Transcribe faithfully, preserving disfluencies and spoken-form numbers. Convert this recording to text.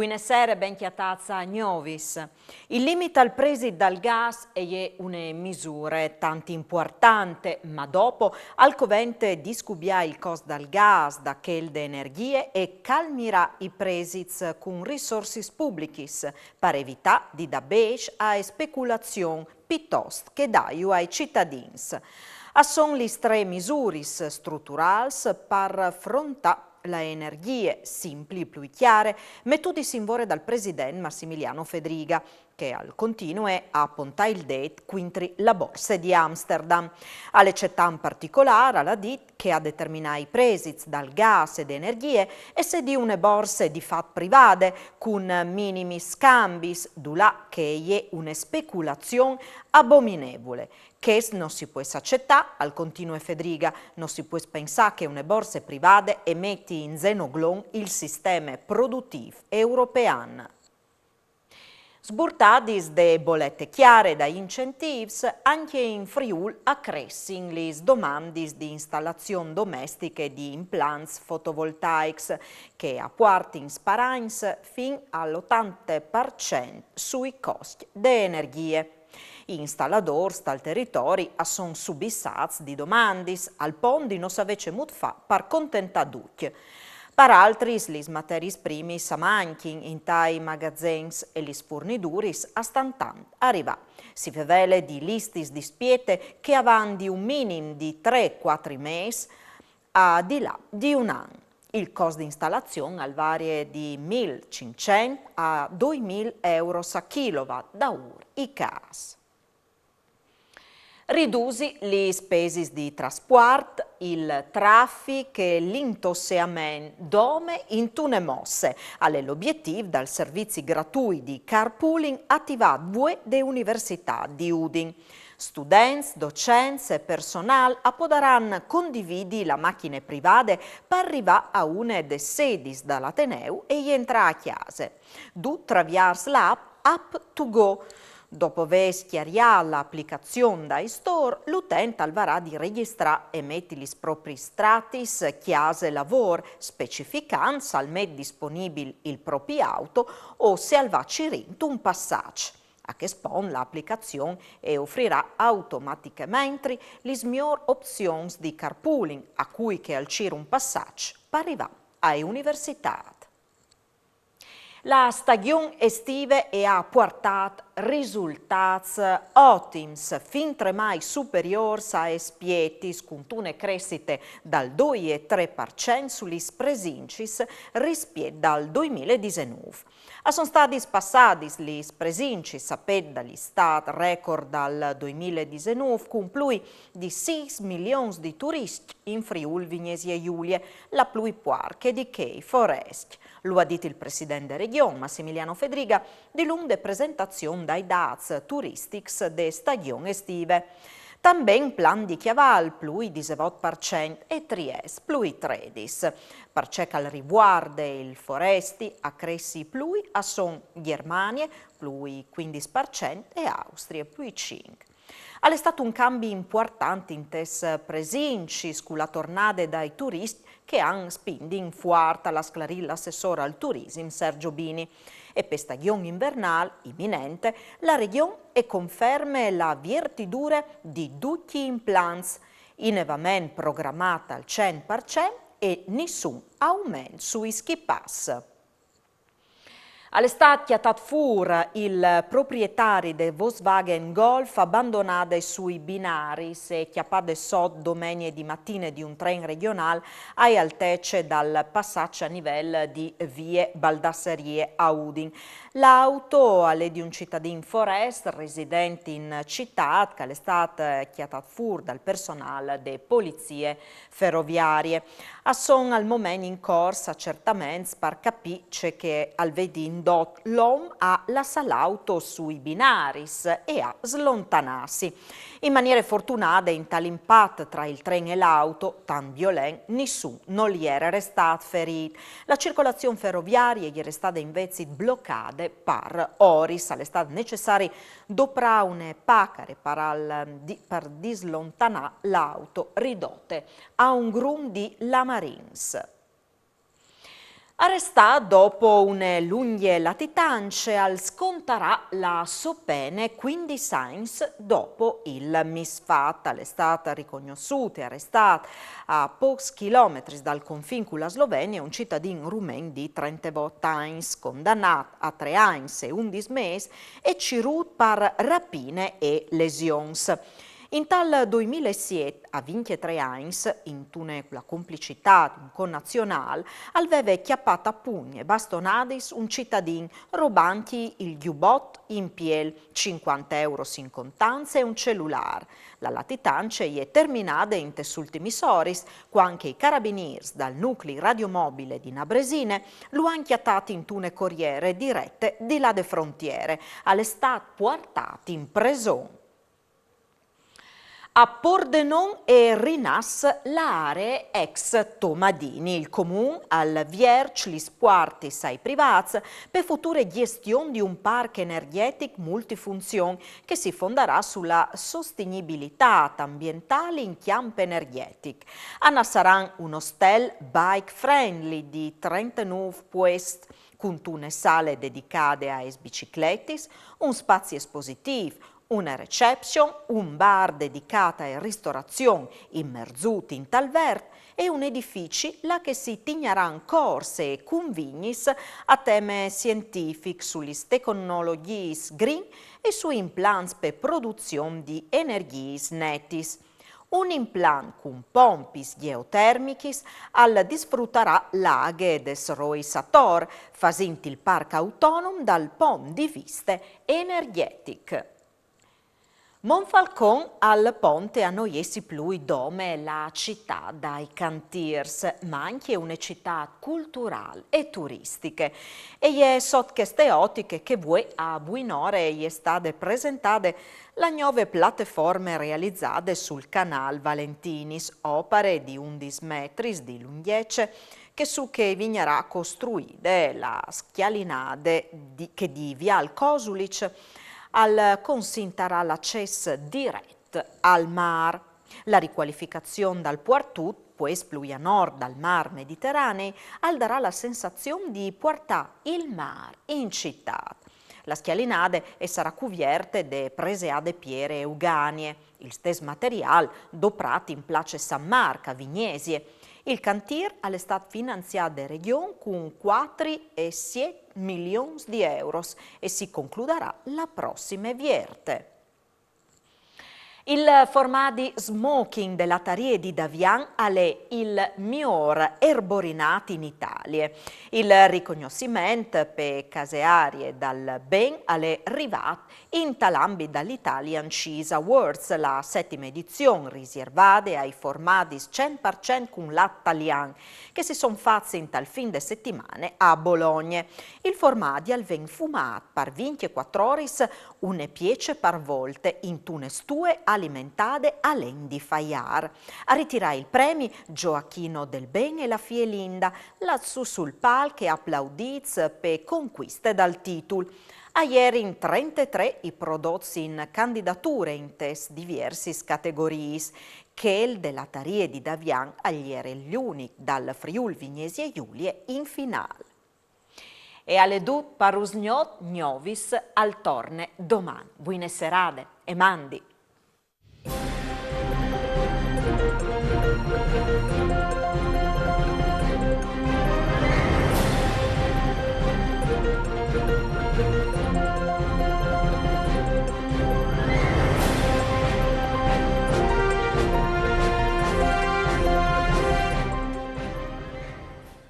Buine sere, ben cjatâts a Gnovis. Il limit al presit dal gas e je une misure tant impuartante, ma dopo al covente discubiâ il cost dal gas da chel de energjie e calmirâ i presits cun risorsis publichis, par evitâ di dâ bêçs ae speculazion pitost che dâju ai citadins. A son lis trê misuris struturâls par frontâ la energjie, simpli, plui cjare, metudis in vore dal president Massimiliano Fedriga, che al continue a pontâ il dêt cuintri la borse di Amsterdam. A la citât in particolâr al à dit che a determinâ i presits dal gas e de energjie e sedi une borse di fat privade, cun minimis scambis, dulà che e je une speculazion abominevule. Chest no si pues acetâ, al continue Fedriga, no si pues pensâ che une borse privade e meti in zenoglon il sisteme produtîf european. Sburtadis de bolete cjare dai incentîfs, ancje in Friûl a cressin lis domandis di instalazion domestiche di implants fotovoltaics, che a puartin sparagns fin al otante par cent sui coscj de energjie. I instaladôrs tal teritori a son subissâts di domandis, al pont di no savê cemût fâ par contentâ ducj. Par altris, lis materiis primis a mancjin intai magazens e lis furniduris a stan tant a rivâ. Si fevele di listis di spiete che a van di un minim di trê cuatri mês a di là di un an. Il cost di instalazion al varie di mil cinccent a doi mil euros a kilowatt daûr i cârs. Ridusi lis spesis di traspuart, il trafic e l'intosseament dome intune mosse. Al è l'obietîf dal servizi gratui di carpooling ativât vuê de Universitât di Udin. Students, docents e personâl a podaran condividi la machine privade par rivâ a une des sedis dal ateneu e jentrâ a cjase. Dut traviers la app App to Go. Dopo vê scjariât la aplicazion dai store, l'utent al varà di regjistrâ e meti lis propriis stratis, cjase, lavôr, specificant se al met disponibil il propi auto o se al va cirint un passaç. A chest pont la aplicazion e ofrirà automatichementri lis miôr opzions di carpooling a cui che al cîr un passaç par rivâ ae universitât. La stagjon estive e à puartât risultâts otims, fintremai superiôrs aes spietis, cuntune cressite dal doi e trê par cent su lis presincis rispiet dal doi mil e disenûf. A son stadis passadis lis presincis a pet dal istât record dal doi mil e disenûf, cun plui di sîs milions di turiscj in Friûl Vignesie Julie, la plui puarche di chei forescj. Lu à dit il president de Regjon, Massimiliano Fedriga, dilunc de presentazion dai dâts turistics de stagjon estive. Tanben Plan di Cjaval, plui disevot par cent, e Triest, plui tredis. Par ce che al rivuarde il foresti, a cressi plui a son Gjermanie, plui cuindis par cent, e Austrie, plui cinc. Al è stât un cambi impuartant intes presincis cu la tornade dai turiscj che a àn spindît fuart, al à sclarît l'assessôr al turisim Sergio Bini. E pe stagjon invernâl iminente, la Regjon e conferme la viertidure di ducj i implants, i nevament programât al cent par cent e nissun aument sui skipass. Al è stât cjatât fûr il proprietari de Volkswagen Golf abandonade sui binaris e cjapade sot domenie di matine di un tren regjonâl ae altece dal passaç a nivel di vie Baldassarie a Udin. L'auto al è di un citadin forest resident in citât, che al è stât cjatât fûr dal personâl de polizie feroviarie. A son al moment in cors acertaments par capî ce che al vedi indot l'om a lassâ l'auto sui binaris e a slontanâsi. In maniere fortunade, intal impat tra il tren e l'auto, tant violent, nissun nol jere restât ferît. La circolazion feroviarie e jere stade invezit blocade par oris. Al è stât necessari doprâ une pacare par al, di, par dislontanâ l'auto ridote a un grum di lamarins. Arestât dopo une lungje latitance, al scontarà la sô pene cuindis agns dopo il misfat. Al è stât ricognossût e arestât a pôcs chilometris dal confin cu la Slovenie un citadin rumen di trentevot agns, condanât a trê agns e undis mês e cirût par rapine e lesions. Intal doi mil e siet, a vincjetrê agns, intune cu la complicitât di un connazionâl, al veve cjapât a pugn e bastonadis un citadin, robantji il gjubot in piel, cincuante euros in contance e un celulâr. La latitance e je terminade intes ultimis oris, cuant che i carabinîrs dal nuclei radiomobile di Nabresine lu àn cjatât intune coriere direte di là de frontiere. Al è stât puartât in preson. A Pordenon e rinass la aree ex Tomadini. Il Comun al vierç lis puartis ai privâts pe future gjestion di un parc energjetic multifunzion che si fondarà su la sostignibilitât ambientâl in cjamp energjetic. A nassaran un ostel bike friendly di trentenûf puescj, cuntune sale dedicade aes bicicletis, un spazi espositîf, une reception, un bar dedicât ae ristorazion immerzût intal vert e un edifici là che si tignaran cors e convignis a teme sientific su lis tecnologjiis green e sui implants pe produzion di energiis netis. Un implant cun pompis gjeotermichis al disfrutarà la aghe des rois ator, fasint il parc autonom dal pont di viste energjetic. Monfalcon al ponte a no jessi plui dome la citât dai cantîrs, ma ancje une citât culturâl e turistiche. E je sot cheste otiche che vuê a Buinore e je stade presentade la gnove plateforme realizade sul canâl Valentinis, opare di undis metris di lungjece, che su che e vignarà costruide la scjalinade di, che di Viâl Cosulic al consintarà l'acès diret al mâr. La ricualificazion dal puartut, puest plui a nord dal mâr Mediteranei, al darà la sensazion di puartâ il mâr in citât. La scjalinade e sarà cuvierte de preseade piere euganie, il stes materiâl doprât in place San Marc a Vignesie. Il cantîr al è stât finanziât de Regjon cun cuatri e siet milions di euros e si concludarà la prossime vierte. Il formadi smoking de latarie di Davian al è il miôr erborinât in Italie. Il ricognossiment pe casearie dal ben al è rivât intal ambit dal Italian Cheese Awards, la setime edizion risiervade ai formadis cent par cent cun lat talian, che si son fats intal fin de setimane a Bologne. Il formadi al ven fumât par vincjecuatri oris, une piece par volte, intune stue alimentade a len di faiâr. A ritirâ il premi Gioacchino Del Ben e la fie Linda, là sù sul palc e aplaudîts pe concuiste dal titul. A jerin trentetrê i prodots in candidature intes diviersis categoriis. Chel de latarie di Davian al jere l'unic dal Friûl Vignesie Julie in finâl. E al è dut par usgnot, Gnovis al torne doman. Buine serade e mandi!